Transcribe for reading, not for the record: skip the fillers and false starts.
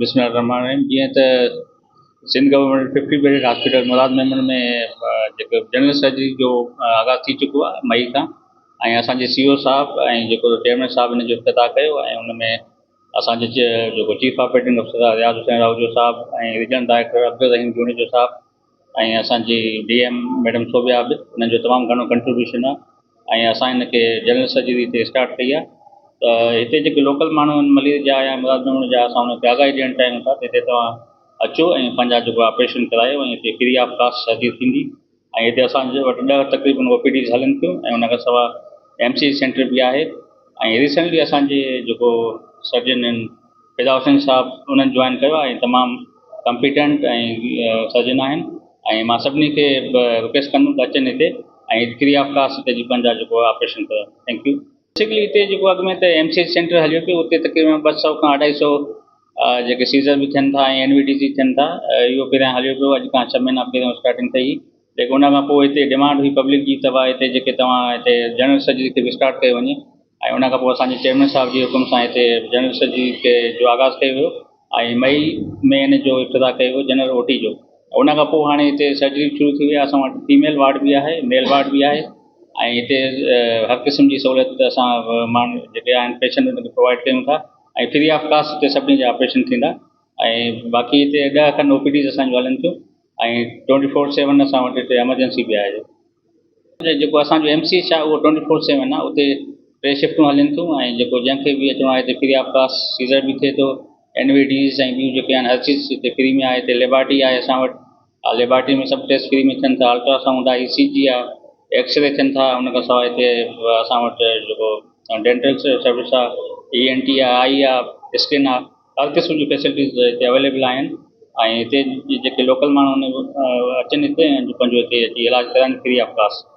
بسم الله الرحمٰن الرحيم جيئن ته Sindh government 50 bedded hospital Murad Memon ۾ جيڪو جنرل سرجري جو آغاز ٿي چڪو آهي مئي کان ۽ اسان جي سي او صاحب ۽ جيڪو چيئرمين صاحب ان جو افتتاح ڪيو ۽ ان ۾ اسان جي جيڪو چيف آپريٽنگ افسر آهي رياض حسين راهوجو صاحب ۽ ريجنل ڊائريڪٽر عبدالرحيم جوڻيجو صاحب ۽ اسان جي ڊي ايم ميڊم ثوبيا به انهن جو تمام گهڻو ڪنٽريبيوشن آهي ۽ اسان هن کي جنرل سرجري هتي اسٽارٽ ڪئي آهي ته هتي جيڪي لوڪل ماڻهو آهن ملير جا يا مراد ميمڻ جا اسان انهن کي آگاهي ڏيڻ چاهيون ٿا ته هتي توهان اچو ۽ پنهنجا جيڪو آپريشن ڪرايو ۽ هتي فري آف ڪاسٽ سرجري ٿيندي ۽ هتي اسان جي وٽ 10 تقريبن او پي ڊيز هلن ٿيون ۽ ان کان سواء ايم سي سينٽر به آهي ۽ ريسنٽلي اسان جي جيڪو سرجن آهن فدا حسين صاحب انهن جوائن ڪيو آهي ۽ تمام ڪمپيٽنٽ ۽ سرجن آهن ۽ مان سڀني کي رڪويسٽ ڪندم ته اچن هتي ۽ فري آف ڪاسٽ هتي جي پنهنجا جيڪو آپريشن ڪرائن thank you. Basically هتي جيڪو اڳ ۾ ته ايم سي ايچ سينٽر هليو پيو اتي تقريبن 200 کان 250 جيڪي سيزر به ٿين ٿا ۽ اين وي ڊي سي ٿين ٿا اهو پهريان هليو پيو اڄ کان 6 مهينا پهريون اسٽارٽنگ ٿي جيڪو ان کان پوء هتي ڊمانڊ هئي پبلڪ جي ته ڀاء هتي جيڪي توهان هتي جنرل سرجري کي به اسٽارٽ ڪيو وڃي ۽ ان کان پوء اسان جي چيئرمين صاحب جي حڪم سان هتي جنرل سرجري کي جو آغاز ڪيو ويو ۽ مئي ۾ ان جو افتتاح ڪيو ويو جنرل او ٽي جو ان کان پوء هاڻي هتي سرجري شروع ٿي وئي آهي اسان وٽ فيميل وارڊ به آهي ميل وارڊ به آهي ۽ هتي هر قسم جي سهولت اسان ماڻهو جيڪي آهن پيشنٽ ان کي پرووائڊ ڪيون ٿا ۽ فري آف ڪاسٽ هتي سڀني جا آپريشن ٿيندا ۽ باقي هتي 10 کن او پي ڊيز اسان جون هلن ٿيون ۽ ٽوئنٽي فور سيون اسان وٽ هتي ايمرجنسي به آهي جيڪو اسان جو ايم سي ايڇ آهي اهو ٽوئنٽي فور سيون آهي اتي ٽي شفٽون هلن ٿيون ۽ جيڪو جنهن کي به اچڻو آهي هتي فري آف ڪاسٽ سيزر به ٿئي ٿو اين وي ڊيز ۽ ٻيون جيڪي آهن هر چيز هتي فري ۾ آهي هتي ليبارٽري آهي اسان وٽ ليبارٽري ۾ سڀ ٽيسٽ فري ۾ ٿين ٿا الٽرا سائونڊ آهي اي سي جي آهي ايڪسري ٿين ٿا ان کان سواء هتي اسان وٽ جيڪو ڊينٽل سروس آهي اي اين ٽي آهي آئي آهي اسڪن آهي هر قسم جون فيسلٽيز هتي اويليبل آهن ۽ هتي جيڪي لوڪل ماڻهو آهن اچن هتي ۽ پنهنجو هتي اچي علاج ڪرائن فري آف ڪاسٽ.